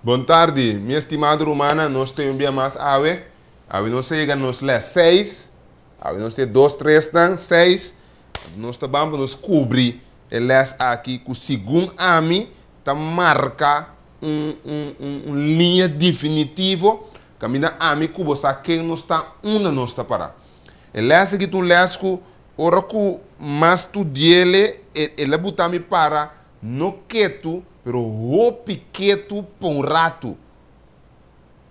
Bon tardi, mi estimado rumannan, nos ta un bia mas awe. Awe nos a yega nos les seis. Awe nos tin dos tresnan, seis. Nos ta ban pa nos kubri e les aki ku segun ami ta marka un un un un liña definitivo kaminda ami ku bo sa ken nos ta, unda nos ta pará. E les aki ta un les ku ora ku mas studi'el e el a buta mi para no ketu pero hopi ketu pa un ratu.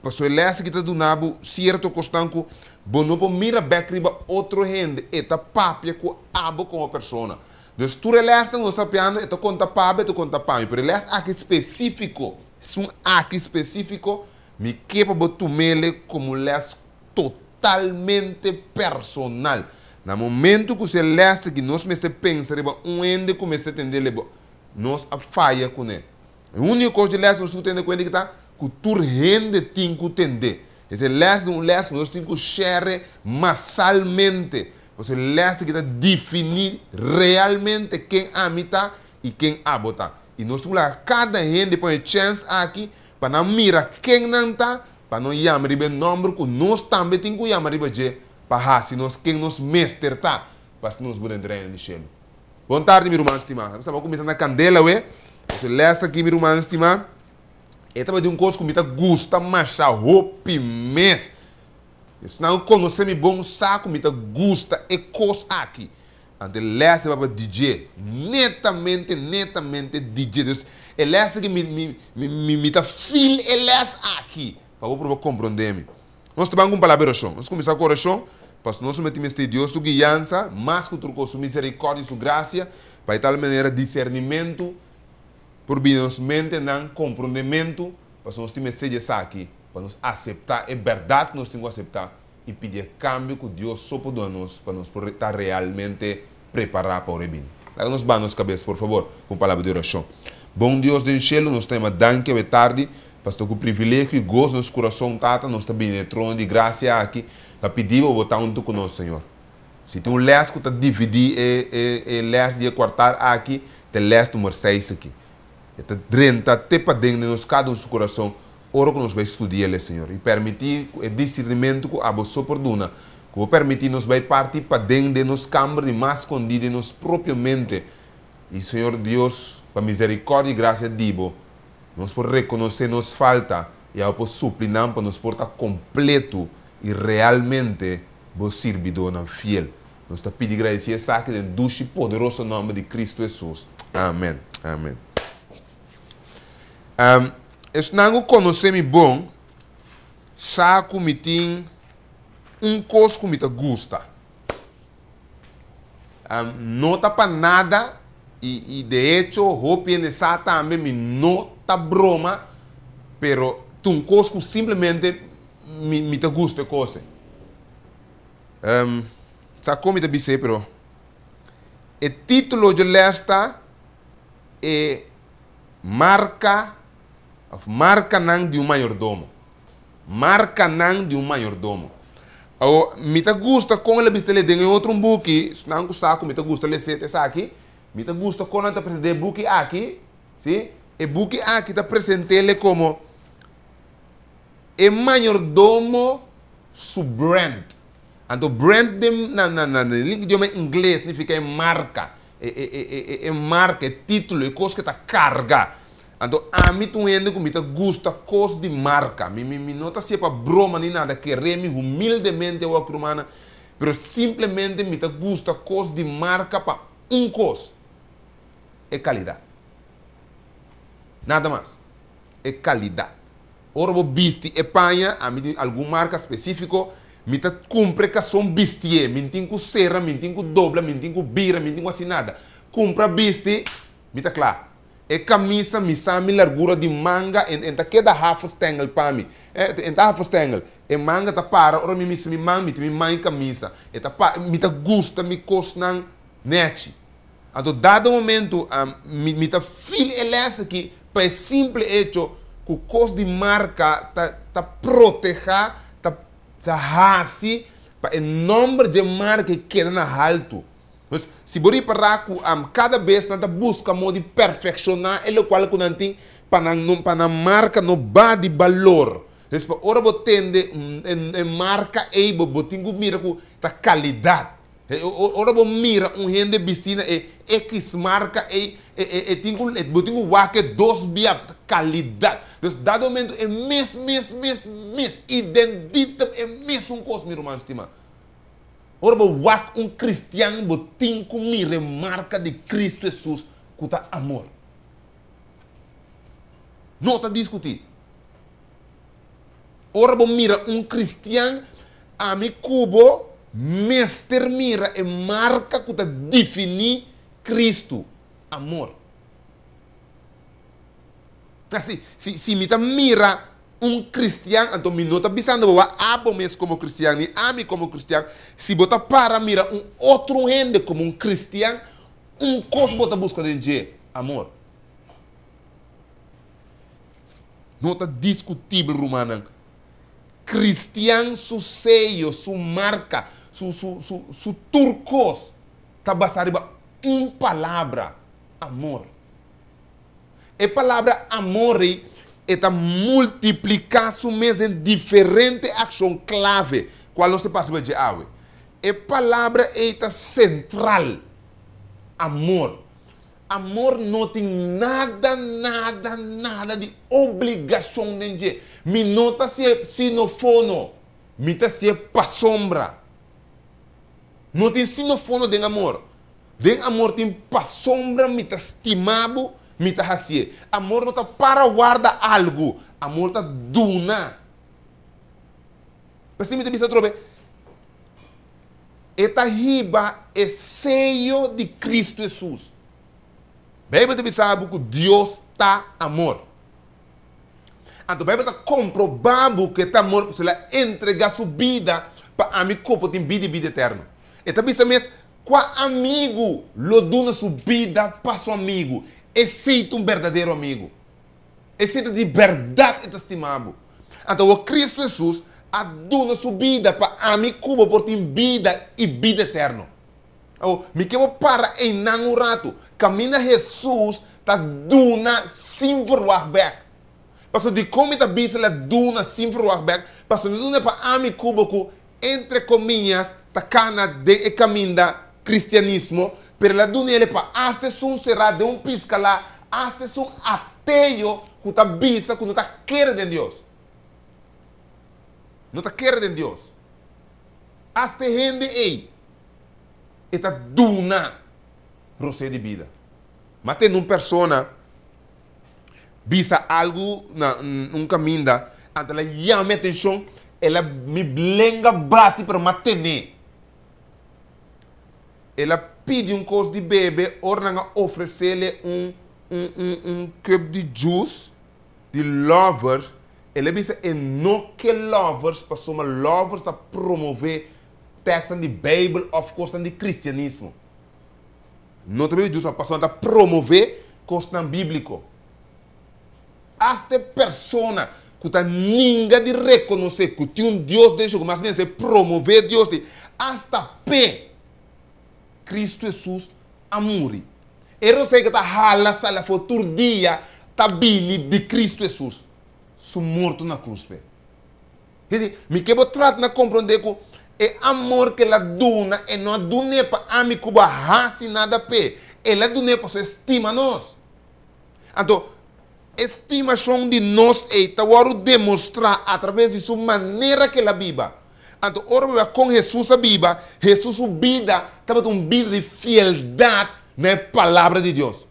Pasobra e les aki ta duna bo sierto kosnan ku bo no por mira bek riba otro hende, e ta papia ku abo komo persona. Dus tur e lesnan ku nos ta papiando e ta konta pa bo, e ta konta pa mi, pero e les aki spesífiko, esun aki spesífiko, mi ke pa bo tum'el komo un les totalmente personal. Na momento ku se les aki nos mester pensa riba un hende ku mester tend'el, nos a faya kuné. E úniko kos di lès nos tin ku tende kuenta ki ta ku tur hende tin ku tendé. Esei lès ta un lès ku nos tin ku share masalmente, pasobra e lès aki ta definí realmente ken ami ta i ken abo ta. I nos tin ku laga kada hende pone e chèns aki pa nan mira ken nan ta, pa nan yama riba e nòmber ku nos tambe tin ku yama riba dje pa hasi nos ken nos mester ta pa asina nos por entra Reino di Shelu. Bon tardi mi ruman stimá. Mi staba kuminsá na kandela awe. Pasobra e lès aki mi ruman stimá, e tabata di un kos ku mi ta gusta masha hopi mes. Esnan ku konosé mi bon sa ku mi ta gusta e kos aki. Anto e lès e tabata di dje. Netamente, netamente di dje. Dus e lès aki mi, mi, mi, mi ta feel e lès aki. Pa bo proba komprondé mi. Nos ta ban ku un palabra di orashon. Nos kuminsá ku orashon, pasobra nos mester mester di Dios su guiansa, mas ku tur kos su miserikòrdia i su grasia, pa di tal manera disernimentu por bini na nos mentenan, komprondementu, pasobra nos tin mester di esaki pa nos aseptá e bèrdat ku nos tin ku aseptá i pidi e kambio ku Dios so por duna nos pa nos por ta realmente prepará pa ora e bini. Laga nos baha nos kabes, por fabor, ku un palabra di orashon. Bon Dios den shelu, nos ta yama danki awe tardi Pasobra ku privilegio i goso nos kurason, Tata, nos ta bini na e trono di grasia aki pa pidi Bo, Bo ta huntu ku nos, Señor. Si tin un lès ku ta dividí e e e lès di e kuartal aki, ta e lès number seis aki. E ta drenta te paden den nos kada un su kurason ora ku nos bai studia el, Señor. I permití ku e disirnimentu ku Abo so por duna, ku Bo permití nos bai parti paden den nos kamber di mas skondí den nos propio mente. I, Señor Dios, pa miserikòrdia i grasia di Bo, Nos por rekonosé nos falta i abo por supli nan pa nos por ta kompletu i realmente bo sirbidónan fiel. Nos ta pidi gradisí esaki den dushi poderoso nòmber di Kristu Hesus. Amèn. Amèn. Esnan ku konosé mi bon sa ku mi tin un kos ku mi ta gusta. No ta pa nada y y de hecho hopi hende sa tambe mi no ta broma pero ta un cos cu simplemente mi mi ta gusta e cos ey. Sa con mi ta bis'e pero e titulo dje les ta e marca of marcanan di un mayordomo. Marcanan di un mayordomo. Awor, mi ta gusta kon el a bisa lei den e otro un buki, esnan ku sa ku mi ta gusta les'é ta esaki, mi ta gusta kon nan ta present'é e buki aki, si, e buki aki ta present'é komo e mayordomo su brand. Anto brand den na na na den idioma ingles significa e marca, e e e e e marca, e titulo, e cos ke ta carga. Anto ami ta un hende ku mi ta gusta cos di marca. Mi mi mi no ta hacié pa broma ni nada, kere mi humildemente awor ku rumannan, pero simplemente mi ta gusta cos di marca pa un cos, e calidad. Nada mas. E calidad. Ora bo bisti e paña, ami tin algun marka spesífiko, mi ta kumpra e kason bistié, mi n'tin ku sera, mi n'tin ku dobla, mi n'tin ku bira, mi n'tin ku hasi nada. Kumpra bisti, mi ta kla. E kamisa mi sa mi largura di manga, en en ta keda hafestengel pa mi. E en ta hafestengel. E manga ta para ora mi misa mi man, mi tin mi man e kamisa. E ta pa, mi ta gusta mi kosnan nèchi. Anto dado momento mi mi ta feel e les aki pa e simple hecho ku kos di marka ta ta proteha, ta ta hasi pa e nomber dje marka e keda na haltu. Pues, si bo ripará ku kada bes nan ta buska modo di perfekshoná e lokual ku nan tin pa nan no pa nan marka no ba di balor. Pues, pa ora bo tende e marka ei bo bo tin ku mira ku ta kalidat. Ora bo mira un hende bistí na e X marka ei e e e tin ku bo tin ku wak e dos bia ta kalidat. Pues, dado momento e mes mes mes mes identitm e mesun kos mi ruman stimá. Ora bo wak un kristian bo tin ku mira e marka di Kristu Hesus ku ta amor. No ta diskutí. Ora bo mira un kristian, ami ku bo mester mira e marka ku ta definí Kristu, amor. Así, si, si mi ta mira un kristian, anto mi no ta bisando bo abo mes komo kristian ni ami komo kristian, si bo ta para mira un otro hende komo un kristian, un kos bo ta buska den dje, amor. No ta diskutibel, rumannan. Kristian su seyo, su marka, su, su, su, su tur kos ta basá riba un palabra, amor. E palabra amor ei e ta multipliká su mes den diferente akshon klave, kual nos ta pasa pa dje awe. E palabra ei ta sentral, amor. Amor no tin nada, nada, nada di obligashon den dje. Mi no ta hasié sinofono, mi ta hasié pasobra. No tin sinofono den amor. Den amor tin pasobra mi ta stima bo, mi ta hasié. Amor no ta para warda algu, amor ta duna. P'esei mi ta bisa atrobe, e ta hiba e seyo di Kristu Hesus. Beibel ta bisa bo ku Dios ta amor. Anto Beibel ta komprobá bo ku e ta amor pasobra el a entregá su bida pa ami ku bo tin bida i bida eterno. E ta bisa mes, Kua amigu lo duna su bida pa su amigu? Esei ta un berdadero amigu. Esei ta di bèrdat e ta stima bo. Anto awor Kristu Hesus a duna su bida pa ami ku bo por tin bida i bida eterno. Awor, mi ke bo para einan un ratu. Kaminda Hesus ta duna sin verwagt bèk. Pasobra dikon mi ta bisa el a duna sin verwagt bèk? Pasobra el a duna pa ami ku bo ku entre komias, ta kana den e kaminda kristianismo, pero el a duna el pa asta esun será den un piskalá, asta esun ateo ku ta bisa ku no ta kere den Dios. No ta kere den Dios. Asta e hende ei, e ta duna rosé di bida. Ma tende un persona bisa algu na un kaminda, anto el a yama mi atenshon, el a mi lenga bati pero m'a tene. El a pidi un kos di bebe, ora nan a ofresele un un un un cup di juice di Lovers, el a bisa e no ke Lovers pasobra Lovers ta promove tekstnan di Beibel òf kosnan di kristianismo. No ta bebe juice pasobra nan ta promove kosnan bíbliko. Asta e persona ku ta ninga di rekonosé ku tin un Dios den shelu, mas bien se promové Dios ei, asta p'e Kristu Hesus a muri. E rosei ku ta hala sali afó tur dia ta bini di Kristu Hesus su morto na krus p'e. Disi, mi ke bo trata na komprondé ku e amor ku el a duna, e no a dun'é pa ami ku bo a hasi nada p'e. El a dun'é pasobra e stima nos. Anto, e stimashon di nos ei ta wòrdu demostrá atraves di su manera ku el a biba. Anto, ora bo wak kon Hesus a biba, Hesus su bida tabata un bida di fieldat na e Palabra di Dios.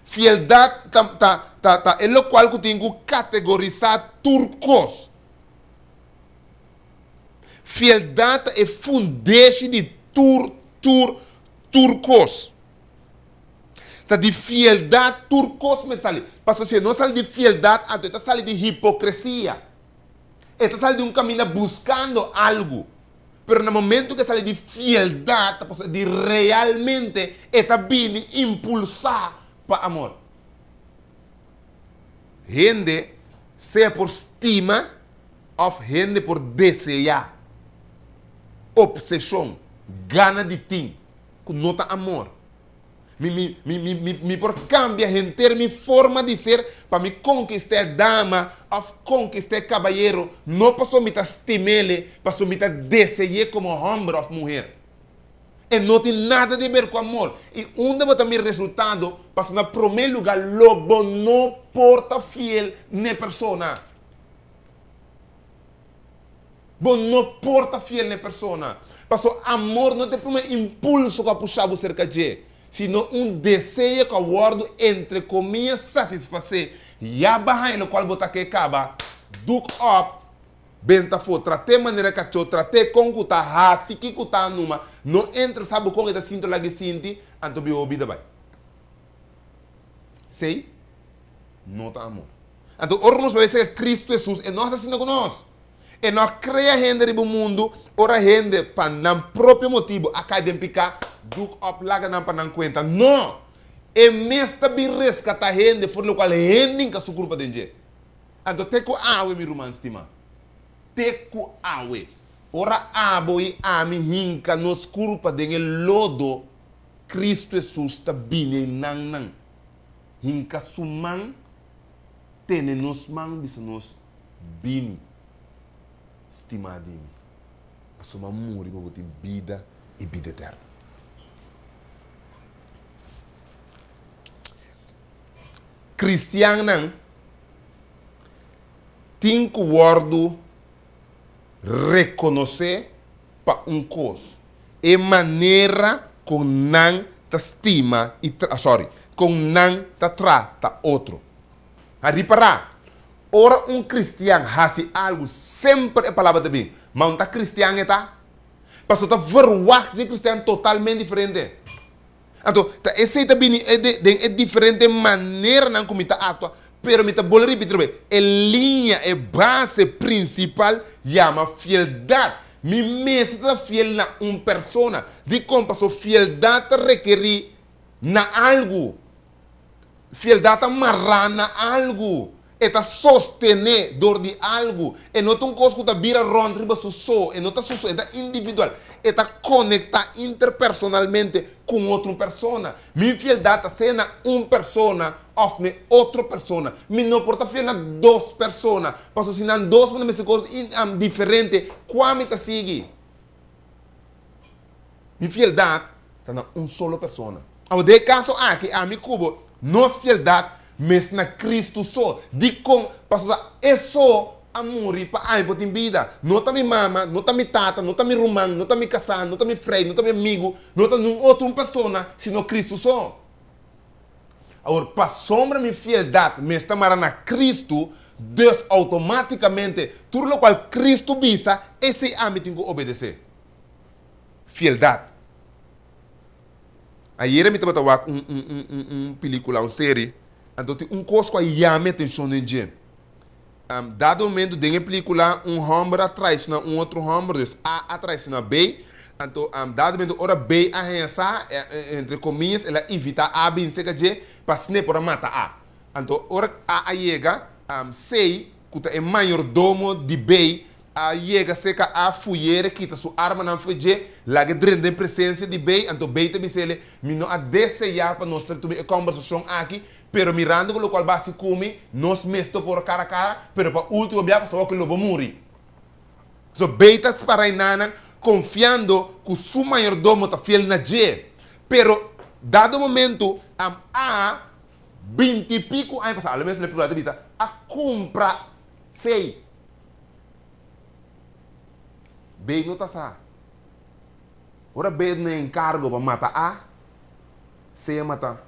Fieldat ta ta ta ta e lokual ku tin ku kategorisá tur kos. Fieldat ta e fundeshi di tur tur tur kos. Ta di fieldat tur kos mester sali. Pasobra si e no sali di fieldat anto e ta sali di hipokresia. E ta sali di un kaminda buskando algu. Pero na momento ku e sali di fieldat, ta pasobra di realmente e ta bini impulsá pa amor. Hende sea por stima òf hende por deseá. Opseshon. Gana di tin, ku no ta amor. Mi, mi, mi, mi, mi, mi por kambia henter mi forma di ser pa mi konkistá e dama òf konkistá e kabayero, no pasobra mi ta stim'el, pasobra mi ta dese'é komo hòmber òf muher. E no tin nada di ber ku amor. I unda bo ta mira resultado? Pasobra na promé lugá lo bo no por ta fiel n'e persona. Bo no por ta fiel na e persona. Pasobra amor no ta e promé impulso ku a pusha bo serka dje, sino un deseo ku a wòrdu entre komia satisfasé. Ya bo a haña lokual bo ta ke kaba, duk òp, benta afó, trat'é manera kachó, trat'é kon ku ta hasi kiko ta numa, no entra sa bo kon e ta sinti o lag'é sinti, anto biba bo bida bai. Esei no ta amor. Anto ora nos bai serka Kristu Hesus, e no hasi asina ku nos. E no a krea hende riba mundu, ora hende pa nan propio motibu a kai den piká, duk òp laga nan pa nan kuenta. No! E mes ta bin reskatá hende for di lokual hende hinka su kurpa den dje. Anto te ku awe, mi ruman stimá, te ku awe, ora abo i ami hinka nos kurpa den e lodo, Kristu Hesus ta bini einan nan, hinka su man, tene nos man, bisa nos, Bini, stimá di mi, pasobra mi a muri pa bo tin bida i bida eterno. Kristiannan tin ku wòrdu rekonosé pa un kos, e manera kon nan ta stima i sorry, kon nan ta trata otro. A ripará, ora un kristian hasi algu semper e palabra ta bin, ma un ta kristian e ta? Pasobra ta verwagt dje kristian totalmente diferente. Anto, ta esei ta bini e de den e diferente maneranan ku mi ta aktua, pero mi ta bolbe ripiti otra bes, e liña, e base prinsipal yama fieldat. Mi mester ta fiel na un persona. Dikon? Pasobra fieldat ta rekerí na algu. Fieldat ta mará na algu. E ta sostené dor di algu. E no ta un kos ku ta bira rònt riba su so. E no ta su so, e ta individual. E ta konektá interpersonalmente ku un otro persona. Mi fieldat ta sea na un persona òf na e otro persona. Mi no por ta fiel na dos persona, pasobra si nan dos por ta mester kos diferente, kua mi ta sigui? Mi fieldat ta na un solo persona. Awor, den e kaso aki, ami ku bo, nos fieldat mes na Kristu so. Dikon? Pasobra e so a muri pa ami por tin bida. No ta mi mama, no ta mi tata, no ta mi ruman, no ta mi kasá, no ta mi frei, no ta mi amigu, no ta niun otro un persona, sino Kristu so. Awor, pasobra mi fieldat mes ta mara na Kristu, dus outomátikamente tur lokual Kristu bisa, esei ami tin ku obedesé. Fieldat. Ayera mi tabata wak un un un un un pelicula, un serie, anto tin un cos cu a yama mi atencion den dje. Dado momento den e pelicula un homber a traiciona un otro homber, dus A a traiciona B, anto dado momento ora B a haña sa, entre comillas, el a invita A bin cerca dje pa asina e por a mata A. Anto ora A a yega, C, cu ta e mayordomo di B, A yega serka A fuyere kita su armanan fo'i dje, lag'e drenta den presensia di Bay, anto Bay ta bis'ele, Mi no a deseá pa nos ta tuma e kòmbersashon aki, pero mirando ku lokual bo a hasi ku mi, nos mes ta por kara kara, pero pa último bia pasobra ku lo bo muri. So Bay ta spara enanan konfiando ku su mayordomo ta fiel na dje. Pero dado momento am A binti piku aña pasá, alo mes lo e ta bisa, a kumpra C. B no ta sa. Ora B duna enkargo pa mata A, C a mata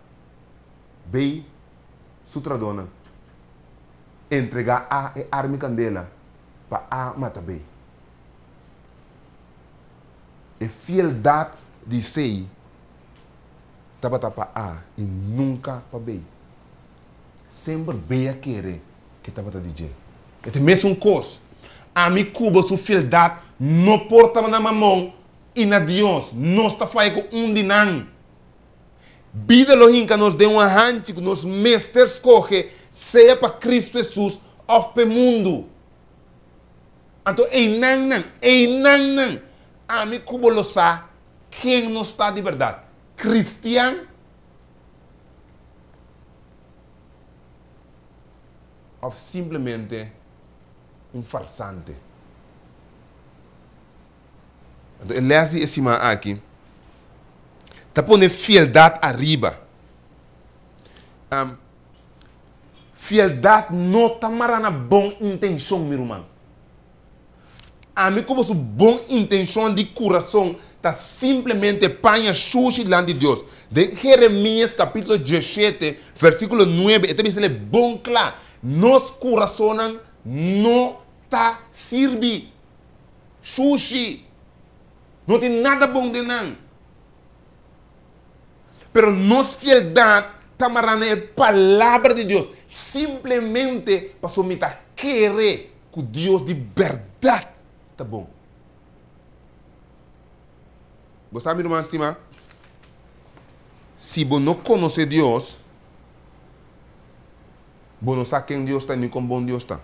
B su tradónan. Entregá A e arma i kandela pa A mata B. E fieldat di C tabata pa A i nunka pa B. Semper B a kere ke tabata di dje. E ta e mesun kos. Ami ku bo su fieldat no por taba na Mamon i na Dios. Nos ta faya ku un di nan. Bida lo hinka nos den un hanchi ku nos mester skohe sea pa Kristu Hesus òf pa e mundu. Anto einan nan, einan nan, ami ku bo lo sa. Ken nos ta di bèrdat? Kristian òf simplemente un farsante? Anto e lès di e siman aki ta pone fieldat ariba. Fieldat no ta mará na bon intenshon, mi ruman. Ami ku boso bon intenshon di kurason ta simplemente paña shushi dilanti di Dios. Den Jeremias kapítulo diesshete, versíkulo nuebe, e ta bisa bon kla, Nos kurasonnan no ta sirbi. Shushi. No tin nada bon den nan. Pero nos fieldat ta mará na e Palabra di Dios, simplemente pasobra mi ta kere ku Dios di bèrdat ta bon. Bo sa, mi ruman stimá, si bo no konosé Dios, bo no sa ken Dios ta ni kon bon Dios ta.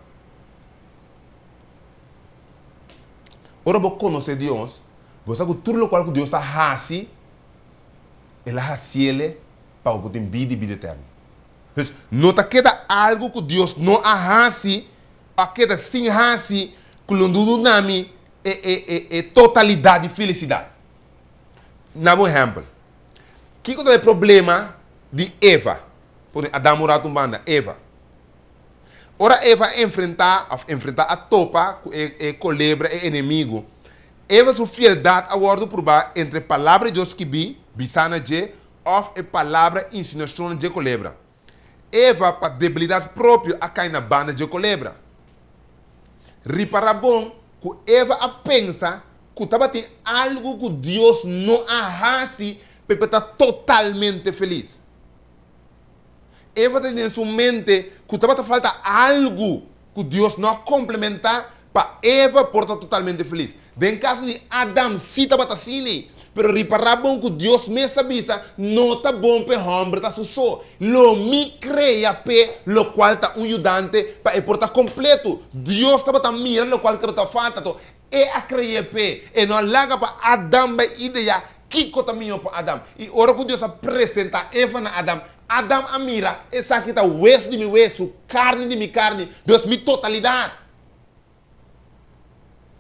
Ora bo konosé Dios, bo sa ku tur lokual ku Dios a hasi, El a hasiele pa bo por tin bida i bida eterno. Dus, no ta keda algu ku Dios no a hasi, a keda sin hasi, ku lo no duna mi e e e e totalidat di felisidat. Na bo ehèmpel, kiko ta e problema di Eva? Pone Adam un ratu un banda, Eva. Ora Eva a enfrentá, òf enfrentá, a topa ku e e kolebra, e enemigu, Eva su fieldat a wòrdu probá entre palabra di Dios skibí, bisá na dje, òf e palabra insinuashonnan dje kolebra. Eva, pa debilidat propio, a kai na banda dje kolebra. Ripará bon ku Eva a pensa ku tabatin algu ku Dios no a hasi pa e por ta totalmente felis. Eva ta den su mente ku tabata falta algu ku Dios no a komplementá pa Eva por ta totalmente felis. Den kaso di Adam sí tabata asina, pero ripará bon ku Dios mes a bisa, No ta bon pa e hòmber ta su so. Lo mi krea p'e lokual ta un yudante pa e por ta kompletu. Dios tabata mira lokual tabata falta, anto E a kre'é p'e. E no a laga pa Adam bai ideá kiko ta mihó pa Adam. I ora ku Dios a presentá Eva na Adam, Adam a mira, Esaki ta wesu di mi wesu, karni di mi karni, dus mi totalidat.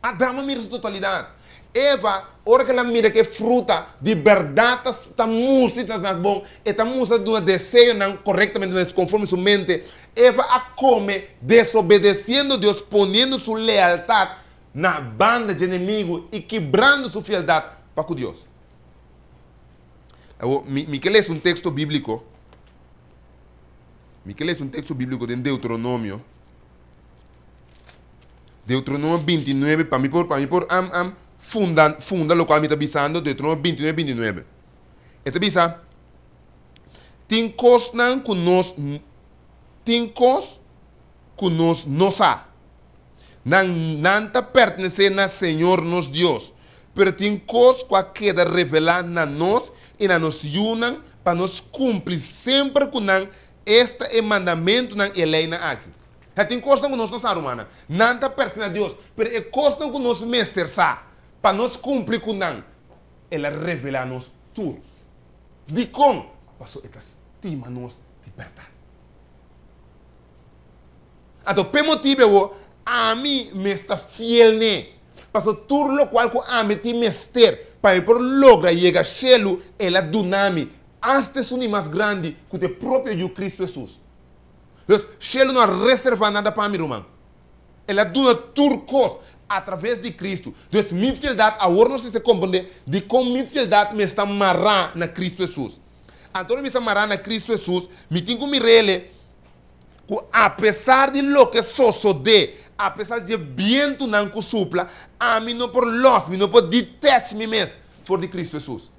Adam a mira su totalidat. Eva, ora ku el a mira ku e fruta di bèrdat ta ta mustra i ta snak bon, e ta mustra duna deseonan korektamente konforme su mente, Eva a kome desobedesiendo Dios, poniendo su lealtat na banda dje enemigu i kibrando su fieldat pa ku Dios. Awor, mi, mi ke lesa un teksto bíbliko. Mi ke lesa un teksto bíbliko den Deuteronomio. Deuteronomio 29, pa mi por, pa mi por am, am funda, funda lokual mi ta bisando, Deuteronomio 29, 29. E ta bisa, Tin kosnan ku nos tin kos ku nos no sa. Nan nan ta pertenesé na Señor nos Dios, pero tin kos ku a keda revelá na nos i na nos yunan pa nos kumpli semper ku nan, esta e mandamentunan i e leinan aki. Ja, tin kosnan ku nos no sa, rumannan. Nan ta pertenesé na Dios, pero e kosnan ku nos mester sa pa nos kumpli ku nan, el a revelá nos tur. Dikon? Pasobra e ta stima nos di bèrdat. Anto p'e motibu awor, ami mes ta fiel n'e, pasobra tur lokual ku ami tin mester pa mi por logra yega shelu, el a duna mi, asta esun di mas grandi, ku ta e propio Yu Kristu Hesus. Dus, shelu no a reservá nada pa mi, ruman. El a duna tur kos atraves di Kristu. Dus mi fieldat, awor nos mester komprendé dikon mi fieldat mester ta mará na Kristu Hesus. Anto ora mi sta mará na Kristu Hesus, mi tin ku mir'El ku apesar di loke sosodé, apesar di e bientunan ku supla, ami no por lòs, mi no por detach mi mes for di Kristu Hesus.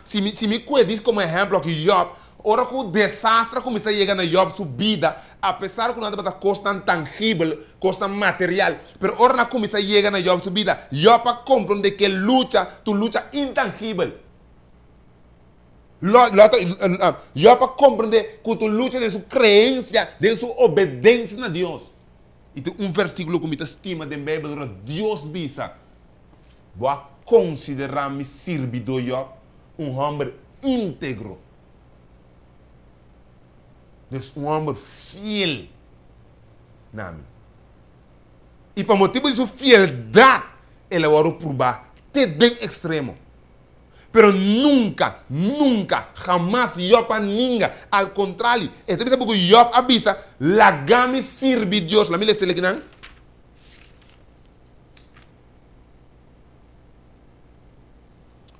Si mi, si mi kue dis komo ehèmpel aki Yòb, ora ku desastre a kuminsá yega na Yòb su bida, apesar ku nan tabata kosnan tangibel, kosnan material, pero ora nan a kuminsá yega na Yòb su bida, Yòb a komprondé ku e lucha ta un lucha intangibel. Lò, lò ta, Yòb a komprondé ku ta un lucha den su kreensia, den su obedensia na Dios. I tin un versíkulo ku mi ta stima den Beibel ora Dios bisa, Bo a. konsiderá mi sirbidó Yòb un hòmber íntegro? Dus un hòmber fiel na mi. I pa motibu di su fieldat el a wòrdu purbá te den ekstremo. Pero nunka, nunka, hamas Yòb a ninga. Al kontrali, e ta bisa bo ku Yòb a bisa, Laga mi sirbi Dios. Laga mi lesa el akinan.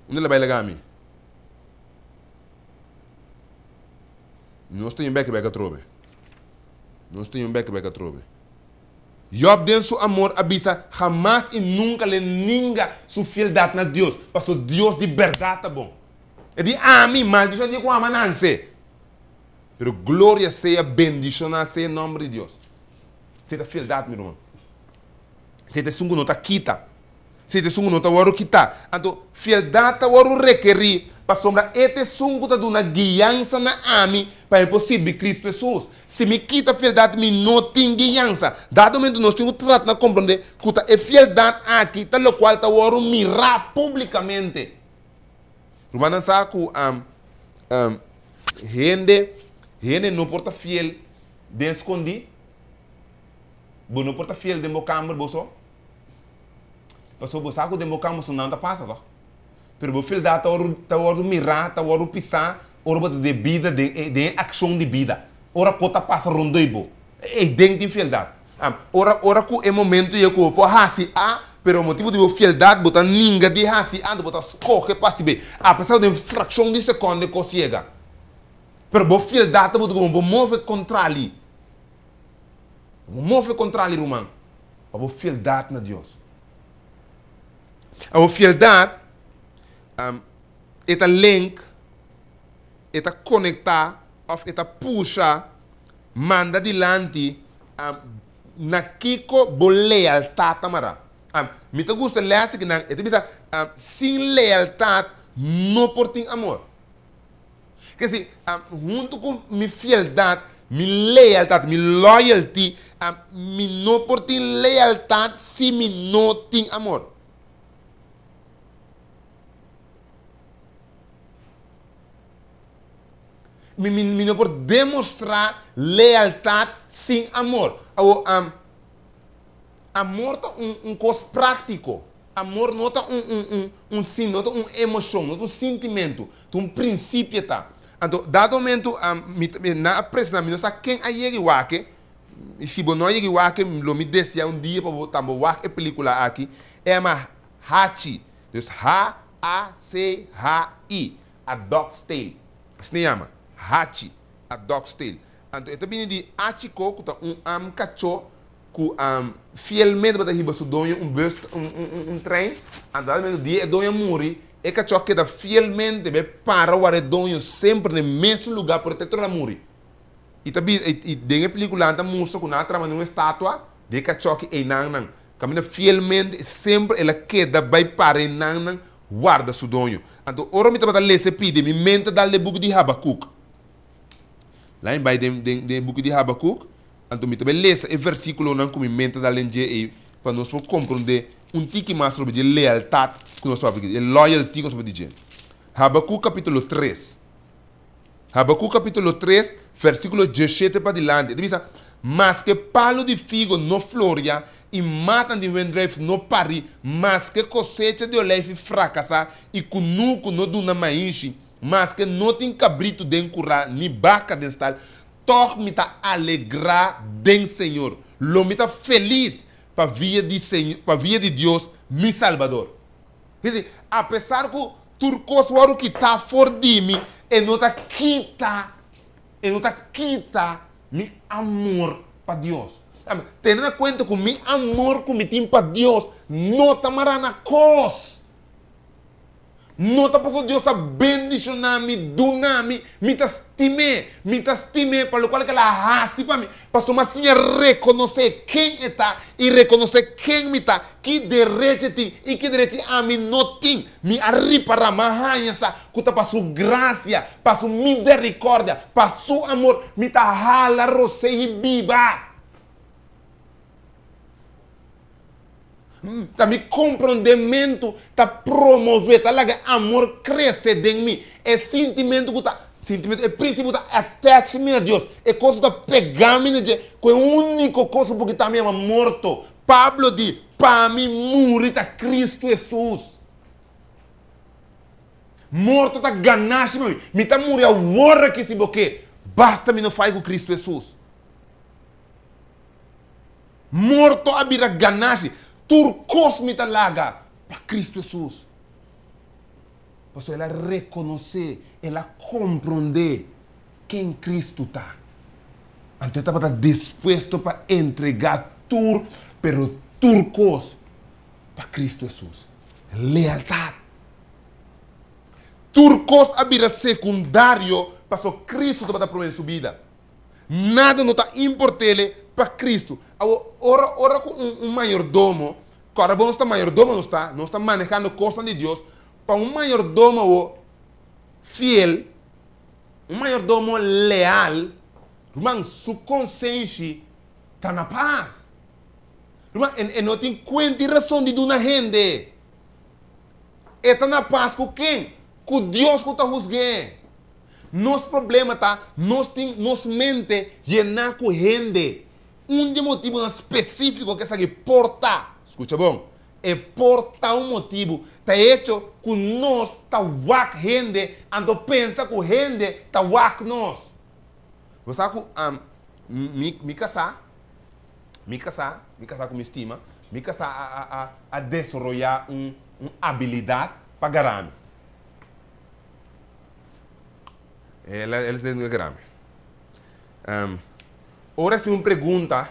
Unda el a bai laga mi? Nos ta yun bek bek atrobe. Nos ta yun bek bek atrobe. Job den su amor a bisa hamas i nunka l'e ninga su fieldat na Dios, paso Dios di bèrdat ta bon. E di ami, maldishon di ku ama nanse. Pero gloria sea, bendishoná sea e nòmber di Dios. Esei ta fieldat, mi ruman. Esei ta esun ku no ta kita. Si ta esun ku no ta wòrdu kitá. Anto, fieldat ta wòrdu rekerí pasobra e ta esun ku ta duna guiansa na ami pa mi por sirbi Kristu Hesus. Si mi kita fieldat, mi no tin guiansa. Dado momentu nos tin ku trata na komprondé ku ta e fieldat aki ta lokual ta wòrdu mirá públikamente. Rumannan sa ku hende hende no por ta fiel den skondí. Bo no por ta fiel den bo kamber bo so. Pasobra bo sa ku den bo kama su nan ta pasa tòg. Pero bo fieldat ta wòrdu ta wòrdu mirá, ta wòrdu pisá ora bo ta den bida, den e den e akshon di bida. Ora ku ta pasa rondó di bo. Ei den tin fieldat. Ora ora ku e momento yega ku bo por hasi A, pero motibu di bo fieldat bo ta ninga di hasi A, anto bo ta skohe pa hasi B. Apesar ku den frakshon di sekònde kos yega. Pero bo fieldat ta buta ku bo bo move kontrali. Bo move kontrali ruman. Pa bo fieldat na Dios. A bo fieldat e ta link, e ta konektá òf e ta pusha manda dilanti na kiko bo lealtat ta mará. Mi ta gusta lès akinan, e ta bisa, sin lealtat no por tin amor. Ke si, huntu ku mi fieldat, mi lealtat, mi loyalty, mi no por tin lealtat si mi no tin amor. Mi, mi, mi no por demostrá lealtat sin amor. Awor, amor ta un, un kos práktiko. Amor no ta un, un, un, un sin, no ta un emoshon, no ta un sintimentu. Ta un prinsipio e ta. Anto, dado momento, mi ta, mi nan a presentá, mi no sa ken a yega i wak e, i si bo no a yega i wak e, lo mi deseá un dia pa bo tambe wak e pelíkula aki. E yama Hachi, dus H-A-C-H-I, A Dog's Tale. Asina e yama, Hachi, A Dog's Tale. Anto e ta bini di Hachiko, ku ta un kachó ku fielmente tabata hiba su doño un bus, un trein, anto dado momento dia e doño a muri, e kachó a keda fielmente bai para wara e doño semper na e mesun lugá por e te torna muri. I ta bisa, i den e pelikula nan ta mustra ku nan a traha manera un estatua di e kachó aki einan nan kaminda fielmente i semper el a keda bai para einan nan warda su doño. Anto ora mi tabata lesa e pidi mi mente a dal den e buki di Habakuk. Laat mi bai den den den e buki di Habakuk. Anto mi ta bai lesa e versíkulonan ku mi mente ta den dje ei pa nos por komprondé un tiki mas sobre dje lealtat ku nos papia di, e loyalty ku nos papia di dje. Habakuk kapítulo tres. Habakuk kapítulo tres, versíkulo diesshete padilanti, e ta bisa, Maske palu di figo no floria i matan di wendruif no pari, maske kosecha di oleifi frakasá i kunuku no duna maishi, maske no tin kabritu den kurá ni baka den stal, Tòg mi ta alegrá den Señor. Lo mi ta felis pa via di pa via di Dios, mi Salbador. Es desi, apesar ku tur kos wòrdu kitá for di mi, e no ta kita, e no ta kita mi amor pa Dios. Tene na kuenta ku mi amor ku mi tin pa Dios no ta mará na kos. No ta pasobra Dios a bendishoná mi, duna mi, mi ta stim'é, mi ta stim'é pa lokual ku el a hasi pa mi, pasobra mi a siña rekonosé ken e ta i rekonosé ken mi ta, ki derecho e tin i ki derecho ami no tin. Mi a ripará, mi a haña sa ku ta pa su grasia, pa su miserikòrdia, pa su amor mi ta hala rosé i biba. Ta mi komprondementu ta promové, ta laga e amor krese den mi. E sintimentu ku ta, sintimentu, e prinsipio ku ta attach mi na Dios, e kos ku ta pega mi na dje, ku e úniko kos ku por kita mi yama morto. Pablo di, Pa mi muri ta Kristu Hesus. Morto ta ganashi pa mi. Mi ta muri awor aki si bo ke, basta mi no fai ku Kristu Hesus. Morto a bira ganashi. Tur kos mi ta laga pa Kristu Hesus. Pasobra el a rekonosé, el a komprondé ken Kristu ta. Anto e tabata dispuesto pa entregá tur, pero tur kos pa Kristu Hesus. Lealtat. Tur kos a bira sekundario pasobra Kristu tabata promé den su bida. Nada no ta import'ele pa Cristo. Awor, ora, ora cu un, un mayordomo, corda bo nos ta mayordomo nos ta, nos ta manehando cosnan di Dios, pa un mayordomo awor fiel, un mayordomo leal, ruman, su consenshi ta na paz. Ruman, e, e no tin cuenta y razon di duna hende. E ta na paz cu ken? Cu Dios cu ta huzgu'e. Nos problema ta nos tin nos mente yená ku hende. Un di e motibunan spesífiko ku esaki por ta, skucha bon, e por ta un motibu, ta e echo ku nos ta wak hende anto pensa ku hende ta wak nos. Bo sa ku mi mi kasá, mi kasá, mi kasá ku mi stima, mi kasá a a a a desaroyá un un abilidat pa gara mi. El a el a grami. Um, ora si un pregunta,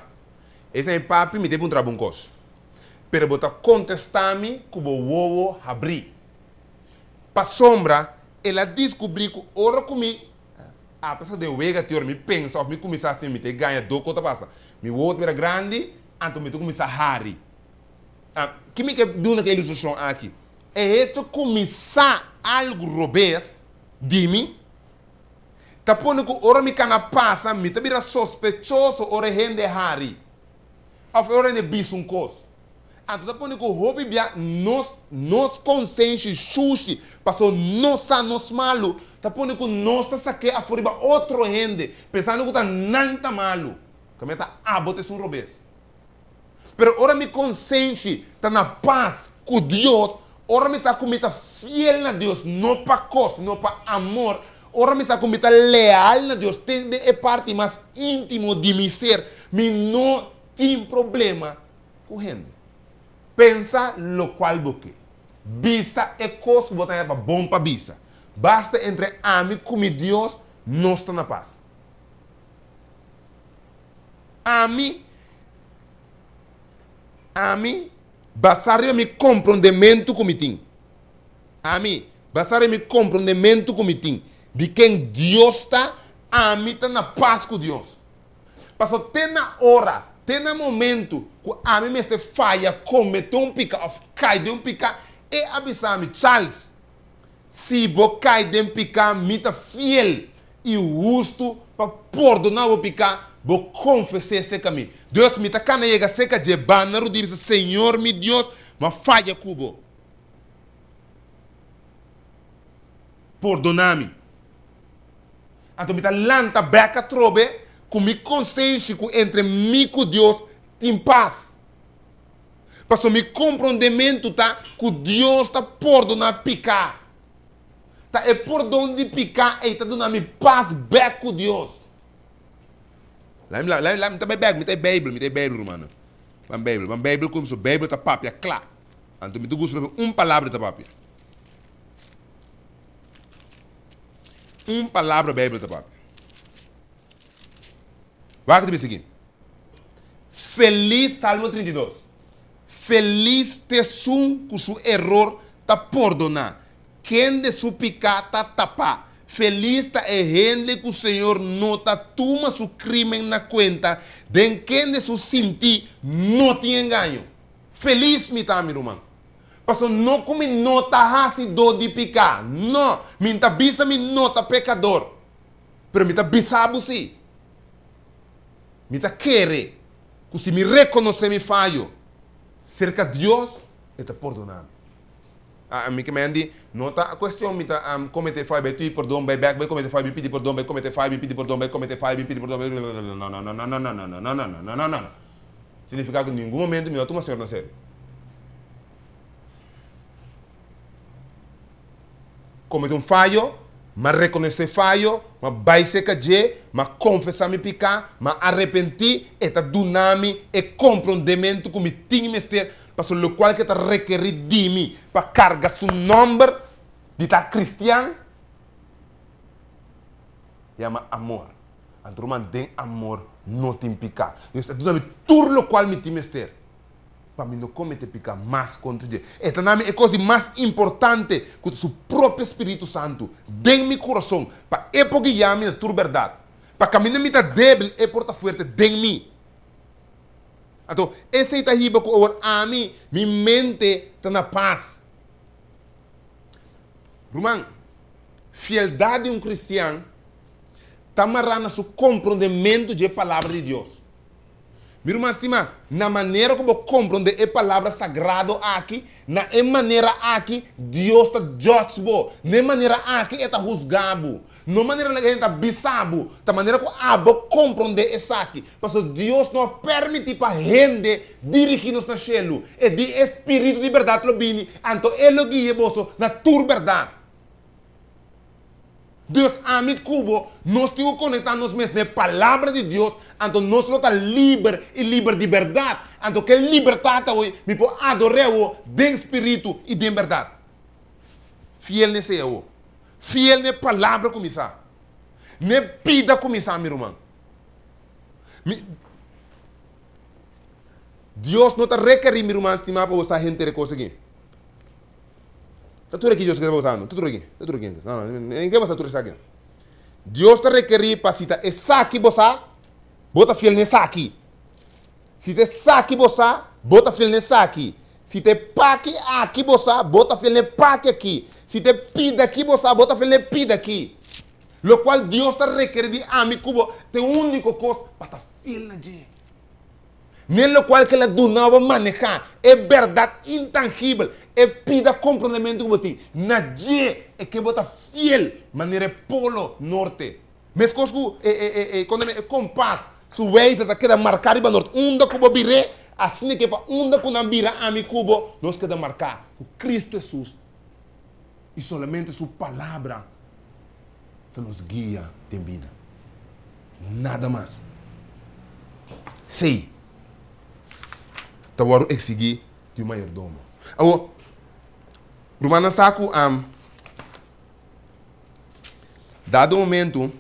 e sa mi papi mi te puntra bo un kos. Pero bo ta kontestá mi ku bo wowo habrí. Pasobra el a diskubrí ku ora ku mi apesar den wega te ora mi pensa òf mi kuminsá hasi mi te gaña dor kos ta pasa. Mi wowo ta bira grandi, anto mi ta kuminsá hari. Ki mi ke duna ku e ilustrashon aki? E hecho ku mi sa algu robes di mi, ta pone ku ora mi kana pasa mi ta bira sospechoso ora e hende hari òf ora hende bisa un kos. Anto ta pone ku hopi bia nos nos konsenshi shushi pasobra nos sa nos malu, ta pone ku nos ta sak'é afó riba otro hende pensando ku ta nan ta malu, kaminda ta abo ta esun robes. Pero ora mi konsenshi ta na pas ku Dios, ora mi sa ku mi ta fiel na Dios, no pa kos, sino pa amor, ora mi sa ku mi ta leal na Dios te den e parti mas íntimo di mi ser, mi no tin problema ku hende. Pensa lokual bo ke. Bisa e kos ku bo ta haña pa bon pa bisa. Basta entre ami ku mi Dios nos ta na pas. Ami, ami, basá riba mi komprondementu ku mi tin, ami, basá riba mi komprondementu ku mi tin di ken Dios ta, ami ta na pas ku Dios. Pasobra te na ora, te na momentu ku ami mester faya, kometé un piká òf kai den un piká, E a bisa mi, Charles, Si bo kai den piká, mi ta fiel i hustu pa pordoná bo piká, bo konfes'é serka mi. Dios, mi ta kana yega serka dje banda rudí i bisa, Señor mi Dios, mi a faya ku bo. Pordoná mi. Anto mi ta lanta bèk atrobe ku mi konsenshi ku entre mi ku Dios tin pas. Pasobra mi komprondementu ta ku Dios ta pordoná piká. Ta e pordon di piká ei ta duna mi pas bèk ku Dios. Laat mi, laat, laat mi ta bai bèk, mi ta e Beibel, mi ta e Beibel, rumannan. Ban Beibel, ban Beibel ku mi, so Beibel ta papia kla. Anto mi ta gusta papia un palabra ta papia. Un palabra Beibel ta papia. Wak ta bisa aki. Felis, Salmo 32, Felis t'esun ku su eror ta pordoná, kende su piká ta tapá. Felis ta e hende ku Señor no ta tuma su krímen na kuenta, den kende su sintí no tin engaño. Felis mi ta, mi ruman, pasobra no ku mi no ta hasidó di piká, no, mi ta bisa mi no ta pekador, pero mi ta bisa bo sí. Mi ta kere ku si mi rekonosé mi fayo, Serka Dios e ta pordona mi. A mi ke men di, no ta kuestion mi ta komete fai bai pidi pordon bai bek bai komete fai bin pidi pordon bai komete fai bin pidi pordon bai komete fai bin pidi pordon bai no no no no no no no no no no no no no Significa ku ningun momento mi no a tuma Señor na serio. Komete un fayo, m'a rekonosé fayo, m'a bai serka dje, m'a konfesá mi piká, m'a arepentí, e ta duna mi e komprondementu ku mi tin mester pasobra lokual ku e ta rekerí di mi pa karga su nòmber di ta kristian yama amor. Anto ruman, den amor no tin piká. Dios ta duna mi tur lokual mi tin mester. pa mi no komete piká mas kontra dje. E ta na mi e kos di mas importante ku ta su propio spiritu santu den mi kurason pa e por guia mi na tur bèrdat. Pa kaminda mi ta débil e por ta fuerte den mi. Anto, esei ta hiba ku awor ami, mi mente ta na pas. Ruman, fieldat di un kristian ta mará na su komprondementu dje Palabra di Dios. Mi ruman stimá, na manera ku bo komprondé e palabra sagrado aki, na e manera aki Dios ta judge bo, na e manera aki e ta husga bo. No manera na hende ta bisa bo, ta manera ku abo komprondé esaki. Pasobra Dios no a permití pa hende dirigí nos na shelu. E di e Spiritu di bèrdat lo bini, anto e lo guia boso na tur bèrdat. Dus ami ku bo, nos tin ku konektá nos mes na e Palabra di Dios, anto nos lo ta liber i liber di bèrdat. Anto ku e libertat awe, mi por ador'é awo den spiritu i den bèrdat. Fiel n'esei awo. Fiel n'e Palabra kuminsá. N'e bida kuminsá, mi ruman. Mi. Dios no ta rekerí, mi ruman stimá, pa bo sa henter e kos aki. Ta tur aki Dios ke ta usando. Ta tur aki. Ta tur aki. No, no, en ke bo sa tur esaki? Dios ta rekerí pa si ta esaki bo sa, bo ta fiel na esaki. Si ta esaki bo sa, bo ta fiel na esaki. Si ta e paki aki bo sa, bo ta fiel na e paki aki. Si ta e pida aki bo sa, bo ta fiel na e pida aki. Lokual Dios ta rekerí di ami ku bo ta e úniko kos pa ta fiel na dje. N'e lokual ku el a duna bo manehá e bèrdat intangibel, e pida komprondementu ku bo tin na dje, e ke bo ta fiel manera e polo norte. Meskos ku e e kompas su wijzer ta keda marká riba nort, unda ku bo bir'é, asina ke pa unda ku nan bira ami ku bo, nos keda marká ku Kristu Hesus i solamente su Palabra ta nos guia den bida. Nada mas. Sí, ta wòrdu eksigí di un mayordomo. Awor, rumannan sa ku dado momentu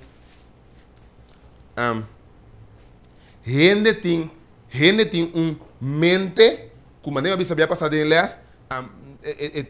hende tin hende tin un mente ku manera mi a bisa bia pasá den e lès, e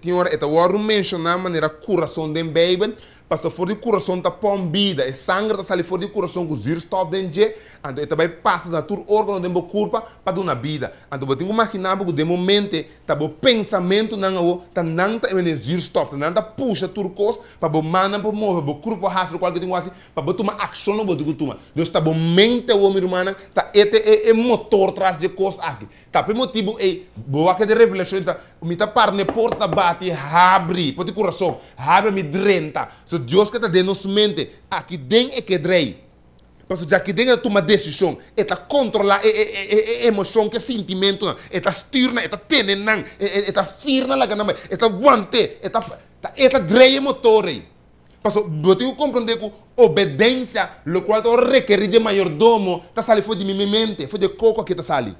tin ora e ta wòrdu menshoná manera kurason den Beibel, pasobra for di kurason ta pon bida, e sanger ta sali for di kurason ku zürstòf den dje, anto e ta bai pasa na tur órgano den bo kurpa pa duna bida. Anto bo tin ku maginá bo ku den bo mente ta bo pensamentunan awo ta nan ta e mene zürstòf, ta nan ta pusha tur kos pa bo mannan por move, bo kurpa por hasi lokual ku tin ku hasi, pa bo tuma akshon lo bo tin ku tuma. Dus ta bo mente awo mi rumannan ta e ta e motor tras dje kos aki. Ta p'e motibu ei, bo wak den Revelashon i bisa, Mi ta para na e porta ta bati, habri, por di kurason, habri mi drenta. So Dios ke ta den nos mente, aki den e ke drei. Pasobra djaki den e ta tuma desishon, e ta kontrolá e e e emoshon ku e sintimentunan, e ta stür nan, e ta tene nan, e e ta fir nan laga nan bai, e ta want'é, e ta e ta drei e motor ei. Pasobra bo tin ku komprondé ku obedensia, lokual ta ora rekerí dje mayordomo, ta sali for di mi mente, for dje koko aki ta sali.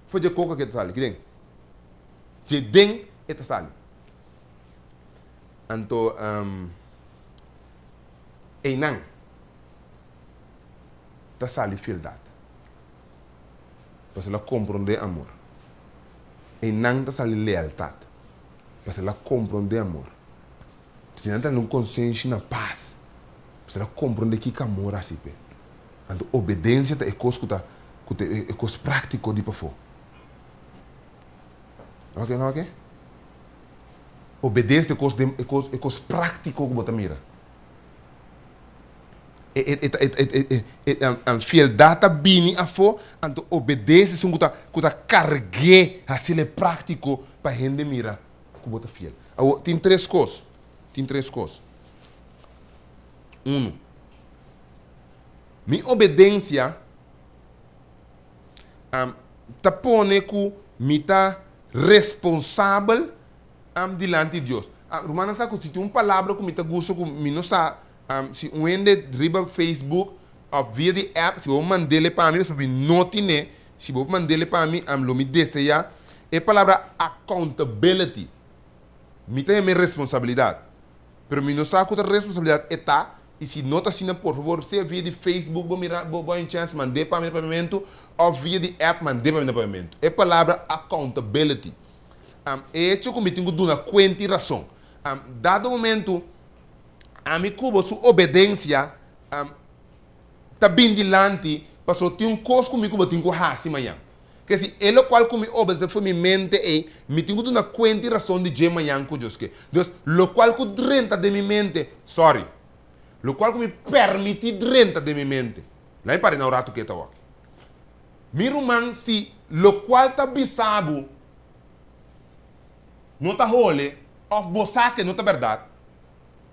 For dje koko aki ta sali, kiden? Dje den e ta sali. Anto, einan ta sali fieldat. Pasobra el a komprondé amor. Einan ta sali lealtat. Pasobra el a komprondé amor. Si nan ta na un konsenshi na pas, pasobra el a komprondé kiko amor hasi p'e. Anto obedensia ta e kos ku ta ku ta e kos práktiko di pafó. Oke, no oke? Obedensia ta e kos den e kos e kos práktiko ku bo ta mira. E e e e e e e fieldat ta bini afó, anto obedensia esun ku ta ku ta karg'é hasiel práktiko pa hende mira ku bo ta fiel. Awor, tin tres kos, tin tres kos. Unu, mi obedensia ta pone ku mi ta responsabel dilanti Dios. Rumannan sa ku si tin un palabra ku mi ta gusta ku mi no sa si un hende riba Facebook òf via di app si bo mand'é pa mi pasobra mi no tine, si bo mand'é pa mi lo mi deseá e palabra accountability. Mi ta yam'é responsabilidat. Pero mi no sa ku ta responsabilidat e ta i si no ta asina por fabor sea via di Facebook bo mira bo bo hay un chèns mand'é pa mi na papiamentu òf via di app mand'é pa mi na papiamentu. E palabra accountability. E hecho ku mi tin ku duna kuenta i rason. Dado momentu ami ku bo su obedensia ta bin dilanti pasobra tin un kos ku mi ku bo tin ku hasi mañan. Ke si e lokual ku mi obedesé for mi mente ei, mi tin ku duna kuenta i rason di dje mañan ku Dios ke. Dus, lokual ku drenta den mi mente, sorry, lokual ku mi permití drenta den mi mente, laga mi para na un ratu ketu awor. Mi ruman, si lokual ta bisa bo no ta hole òf bo sa ke no ta bèrdat,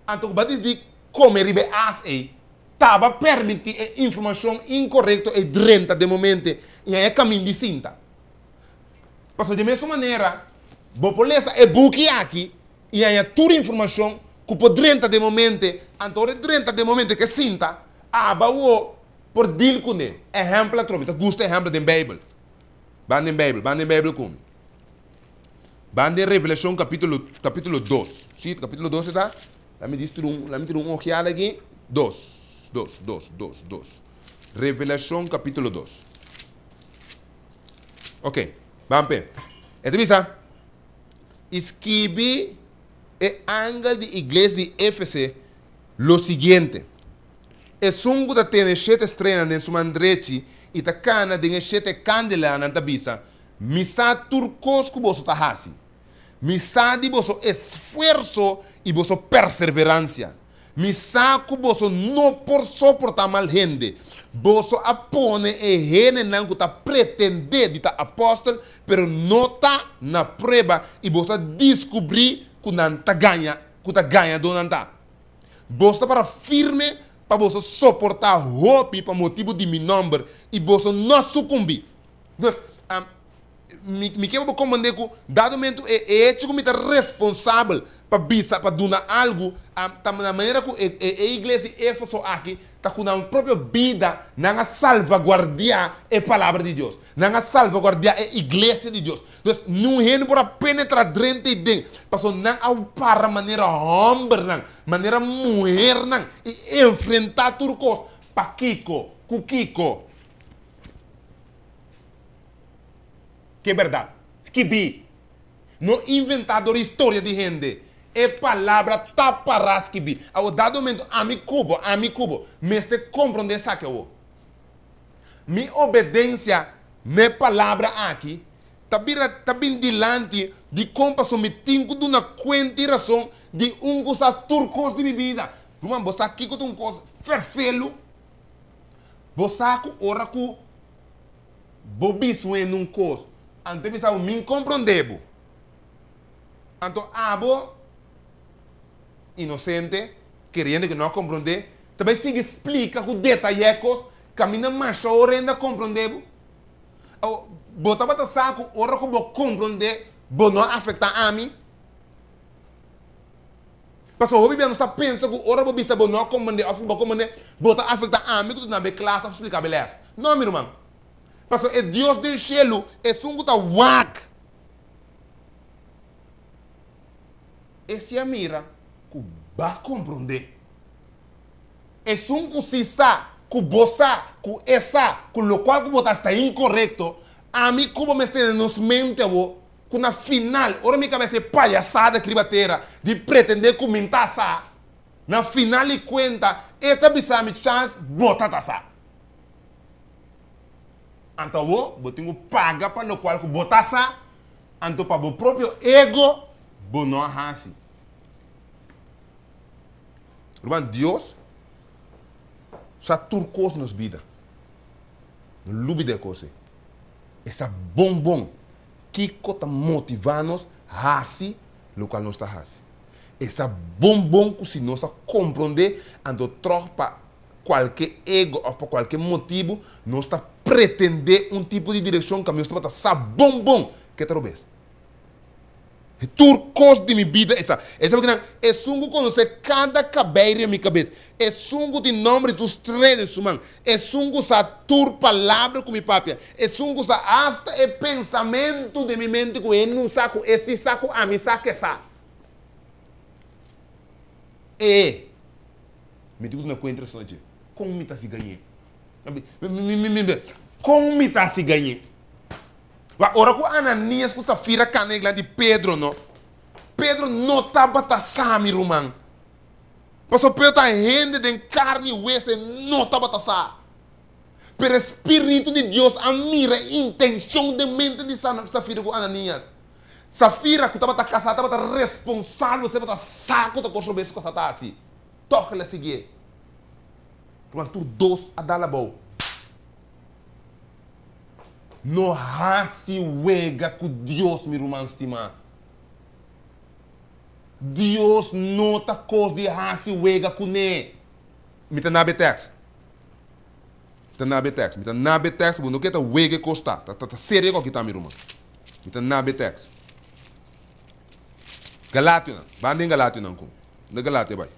anto ku bo a disidi kome riba e as ei, Taba permití e informashon inkorekto ei drenta den bo mente i haña kamin di sinta. Pasobra di mesun manera, bo por lesa e buki aki i haña tur informashon ku por drenta den bo mente, anto ora e drenta den bo mente ke sinta, aba bo por dil kuné. Ehèmpel atrobe, mi ta gusta ehèmpel den Beibel. Ban den Beibel, ban den Beibel ku mi. Ban den Revelashon kapítulo, kapítulo dos. Sí, kapítulo dos e ta? Lami dis tira un, lami tira un ojeada aki. Dos, dos, dos, dos, dos. Revelacion capítulo dos. Ok, ban p'e. E ta bisa, I skibi e angel di iglesia di Efese lo siguiente, Esun ku ta tene shete streanan den su man drechi i ta kana den e shete kandelanan ta bisa, Mi sa tur kos ku boso ta hasi. Mi sa di boso esfuerso i boso perserveransia. Mi sa ku boso no por soportá mal hende. Boso a pone e hendenan ku ta pretendé di ta apòstel, pero no ta, na prueba i boso a diskubrí ku nan ta gaña, ku ta gañadónan ta. Boso ta para firme pa boso soportá hopi pa motibu di mi nòmber, i boso no a sukumbí. Dus, mi mi ke pa bo komprendé ku dado momento e e hecho ku mi ta responsabel pa bisa pa duna algu ta na manera ku e e e iglesia di Efeso aki ta ku nan propio bida nan a salvaguardiá e palabra di Dios nan a salvaguardiá e iglesia di Dios dus niun hende por a penetrá drenta ei den pasobra nan a para manera hòmbernan manera muhernan i enfrentá tur kos pakiko ku kiko. Ke bèrdat. Skibí. No inventá dor historia di hende. E palabra ta pará skibí. Awor, dado momento, ami ku bo, ami ku bo, mester komprondé esaki awor. Mi obedensia n'e palabra aki ta bira, ta bin dilanti di kon pasobra mi tin ku duna kuenta i rason di un ku sa tur kos di mi bida. Ruman, bo sa kiko ta un kos ferfelu? Bo sa ku ora ku bo bisuendo un kos, anto e bisa bo, Mi komprondé bo. Anto abo, inosente, keriendo ku no a komprondé, ta bai sigui splika ku detayé kos kaminda masha ora hende a komprondé bo. Awor, bo tabata sa ku ora ku bo komprondé, bo no a afektá ami? Pasobra hopi bia nos ta pensa ku ora bo bisa bo no a komprendé òf ku bo a komprendé, bo ta afektá ami ku ta duna bo e klas òf splika bo e lès. No, mi ruman. Pasobra e Dios den shelu, esun ku ta wak, e si a mira ku bo a komprendé. Esun ku si sa ku bo sa ku e sa ku lokual ku bo ta hasi ta inkorekto, ami ku bo mester tene nos mente awor Ku na final, ora mi kabes e payasada aki riba tera di pretendé ku mi n'ta sa, na final di kuenta e ta bisa mi, Charles, bo ta ta sa. Anto awor bo tin ku paga pa lokual ku bo ta sa, anto pa bo propio ego bo no a hasi. Ruman, Dios. Sa tur kos nos bida. No lubida e kos ei. E sa bon bon kiko ta motivá nos hasi lokual nos ta hasi. E sa bon bon ku si nos a komprondé, anto tròg pa kualke ego òf pa kualke motibu nos ta pretendé un tipo di direkshon ku nos tabata sa bon bon ke ta robes. Tur kos di mi bida e sa. E sa pakinan, esun ku konosé kada kabei riba mi kabes, esun ku tin nòmber di tur strea den su man, esun ku sa tur palabra ku mi papia, esun ku sa asta e pensamentu den mi mente ku e no sa, ku e si sa, ku ami sa ke sa. E. Mi tin ku duna kuenta esun dje. Kon mi ta hasi gañ'é? Kon mi ta hasi gañ'é? Wak, ora ku Ananias ku Safira kana e glan di Pedro, no, Pedro no tabata sa, mi ruman. Pasobra Pedro ta hende den karni i wes, e no tabata sa. Pero e spiritu di Dios a mira e intenshon den mente di Safira ku Ananias. Safira, ku tabata kasá, tabata responsabel, tabata sa ku ta kos robes ku a sa ta hasi. Tòg el a siguié. Ruman, tur dos a dal abou. No hasi wega ku Dios, mi ruman stimá. Dios no ta kos di hasi wega kuné. Mi ta nabe tèks. Mi ta nabe tèks. Mi ta nabe tèks, bo no ke ta wega e kos ta. Ta ta serio ku aki ta, mi ruman. Mi ta nabe tèks. Galationan. Ban den Galationan ku. Unda Galatia bai?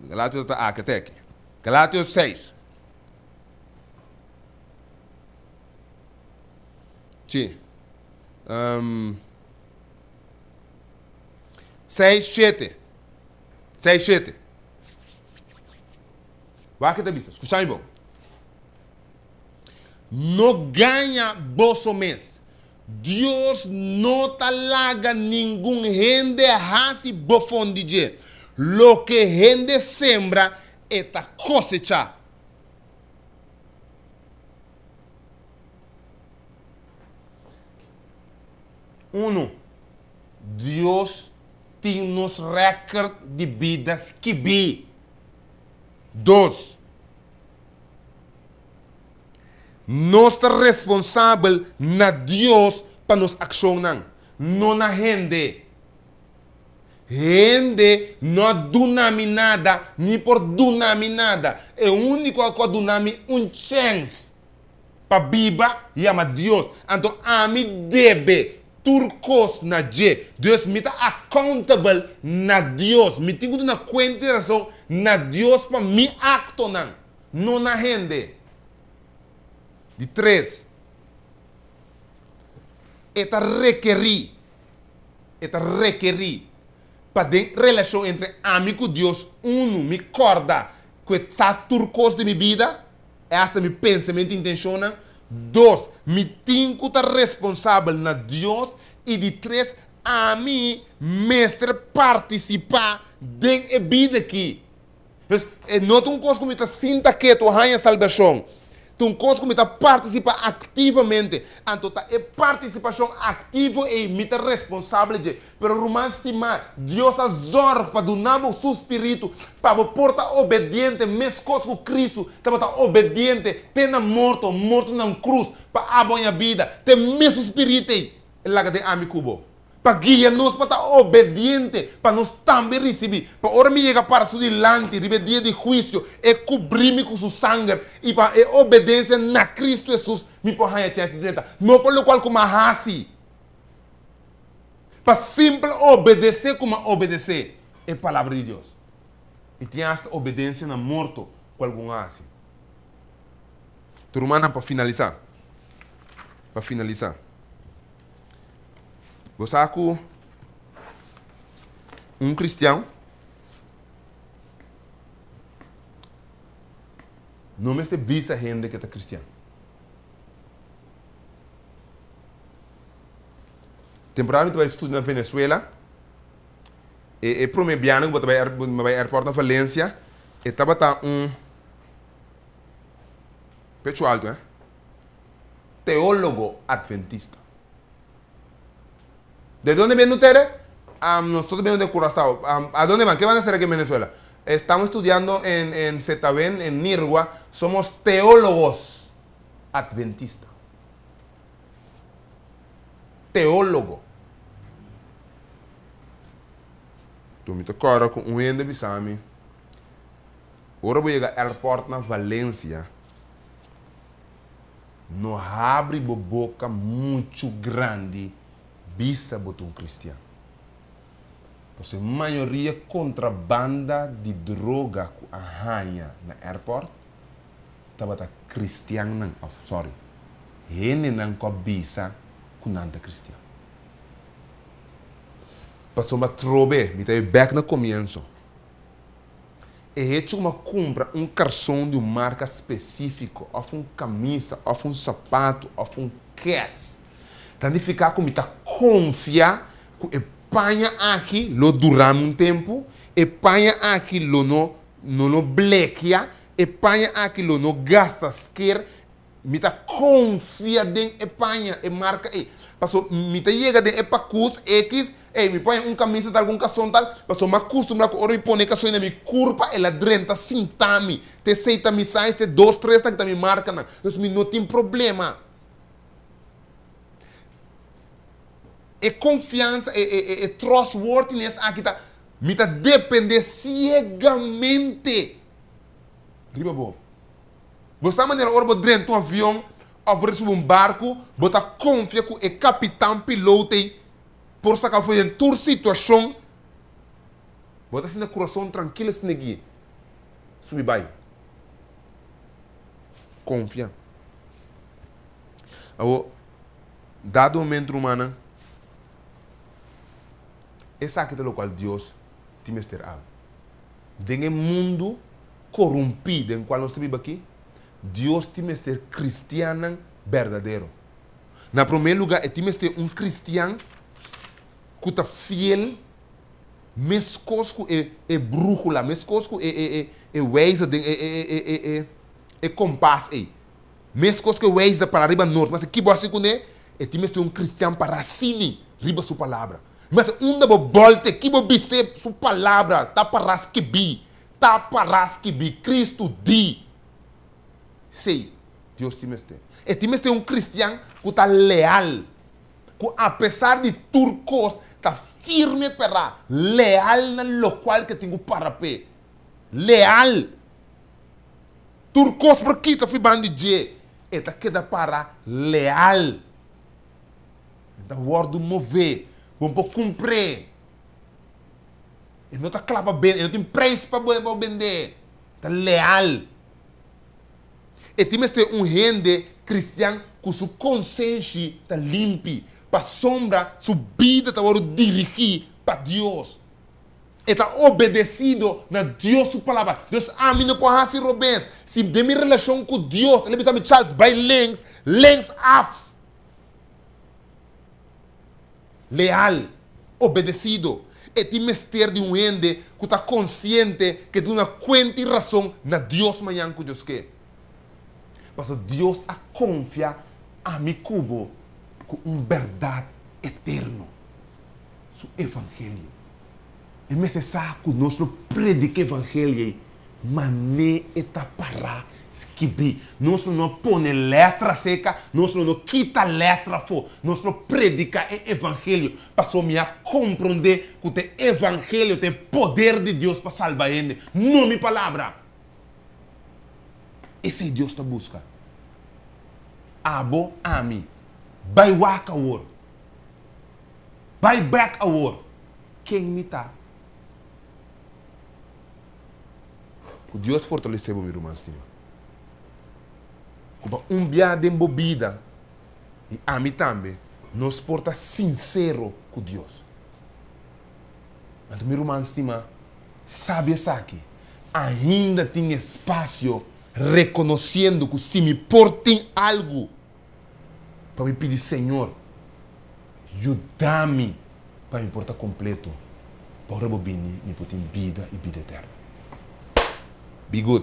Galatio ta aki te aki. Galatio seis. Sí. Um, seis, shete. Seis, shete. Wak ke ta bisa. Skucha mi bon. No gaña boso mes. Dios no ta laga ningun hende hasi bofon di dje. Loke hende sembra, e ta kosechá. Unu, Dios tin nos rèkert di bida skibí. Dos, nos ta responsabel na Dios pa nos akshonnan, no na hende. Hende no a duna mi nada, ni por duna mi nada. E úniko ku a duna mi un chèns pa biba yama Dios. Anto ami debe tur kos na dje. Dus mi ta accountable na Dios. Mi tin ku duna kuenta i rason na Dios pa mi aktonan, no na hende. Di tres, e ta rekerí. E ta rekerí pa den relashon entre ami ku Dios unu mi kòrda ku e sa tur kos di mi bida, e asta mi pensamentu i intenshonnan. Dos, mi tin ku ta responsabel na Dios. I di tres, ami mester partisipá den e bida akí. Pues, e no ta un kos ku mi ta sinta ketu haña salbashon. Ta un kos ku mi ta partisipá aktivamente. Anto ta e partisipashon aktivo ei mi ta responsabel dje. Pero ruman stimá, Dios a zòrg pa duna bo su spiritu pa bo por ta obediente meskos ku Kristu tabata obediente te na morto, morto na un krus pa abo haña bida. Ta e mesun spiritu ei e laga den ami ku bo. Pa guia nos pa ta obediente, pa nos tambe ricibi, pa ora mi yega para su dilanti riba e dia di huicio, e cubri mi cu su sanger, y pa e obedencia na Cristo Jesus mi por haña chance di drenta. No pa locual cu m'a haci, pa simpel obedece cu m'a obedece e Palabra di Dios. Y tin hasta obedencia na morto cu algun a haci. Tu rumannan, pa finalisa, pa finalisa. Bo sa ku un kristian no mester bisa hende ku e ta kristian. Temporada mi ta bai studia na Venezuela, e e prome biaha ku bo ta bai mi bai airport na Valencia, e tabata un pecho alto eh. Teólogo adventista. De dónde vienen ustedes? Um, nosotros venimos de Curazao. Um, ¿A dónde van? ¿Qué van a hacer aquí en Venezuela? Estamos estudiando en en Cetaben, en Nirgua, somos teólogos adventista. Teólogo. Tur mi ta kòrda ku un hende bisa mi, ora bo yega airport na Valencia, no habri bo boka muchu grandi bisa bo ta un kristian. Pasobra e mayoria kontrabanda di droga ku a haña na airport tabata kristiannan, òf sòri, hendenan ku a bisa ku nan ta kristian. Pasobra atrobe, mi ta bai bèk na komienso, e hecho ku mi a kumpra un karson di un marka spesífiko, òf un kamisa, òf un sapatu, òf un kèts, ta nifiká ku mi ta konfia ku e paña aki lo dura mi un tempu, e paña aki lo no no lo blekia, e paña aki lo no gasta sker, Mi ta konfia den e paña, e marka ei. Paso mi ta yega den e pakus ekis, ei, mi paña un kamisa tal ku un kason tal, paso mi a kustumbrá ku ora mi pone e kason ei na mi kurpa, el a drenta sinta mi. Ta esei ta mi size, ta e dos, tres nan ki ta mi markanan. Dus mi no tin problema. E konfiansa, e, e, e, e trustworthiness aki ta, mi ta dependé siegamente riba bo. Bo sa manera ora bo drenta un avion of bo ta subi un barku, bo ta konfia ku e kapitan piloot ei por saka bo den tur situashon. Bo ta sinti kurason trankil asina aki. Subi bai. Konfia. Awor, dado momento rumannan, esaki ta lokual Dios tin mester awe. Den e mundu korumpí den kual nos ta biba aki, Dios tin mester kristiannan berdadero. Na promé lugá, e tin mester un kristian ku ta fiel meskos ku e e brúhula, meskos ku e e e e wijzer den e e e e e e kompas ei. Meskos ku e wijzer ta pará riba nort, mester ki bo hasi kuné? E tin mester un kristian pará asini riba su palabra. Mester unda bo bòlte, ki bo bis'é su palabra ta pará skibí. Ta pará skibí, Kristu di. Sí, Dios tin mester. E tin mester un kristian ku ta leal, ku apesar di tur kos ta firme perá, leal na lokual ku e tin ku para p'e. Leal! Tur kos por kita for banda di dje, e ta keda para leal. E ta wòrdu mové, bo por kumpr'é. E no ta kla pa bende, e no tin preis pa bo bend'é. Ta leal. E tin mester un hende kristian ku su konsenshi ta limpi, pasobra su bida ta wòrdu dirigí pa Dios. E ta obedesido na Dios su palabra. Dus ami no por hasi robes. Si den mi relashon ku Dios, el a bisa mi, Charles, bai links, links af. Leal, obedesido. E tin mester di un hende ku ta konsiente ku e duna kuenta i rason na Dios mañan ku Dios ke. Pasobra Dios a konfia ami ku bo ku un bèrdat eterno, su evangelio. E mester sa ku nos lo prediká evangelio ei Mané e ta pará skibí. Nos lo no pone lètra seka, nos lo no kita lètra afó. Nos lo prediká e evangelio, pasobra mi a komprondé ku ta e evangelio ta e poder di Dios pa salba hende, no mi palabra. Esei Dios ta buska. Abo, ami, bai wak awor. Bai bèk awor. Ken mi ta? Ku Dios fortalesé bo, mi ruman stima. Ku pa un bia den bo bida, i ami tambe, nos por ta sinsero ku Dios. Anto, mi ruman stima, sabi esaki, ainda tin espasio rekonosiendo ku si mi por tin algu pa mi pidi Señor, yuda mi pa mi por ta kompleto, pa ora bo bini mi por tin bida i bida eterno. Be good.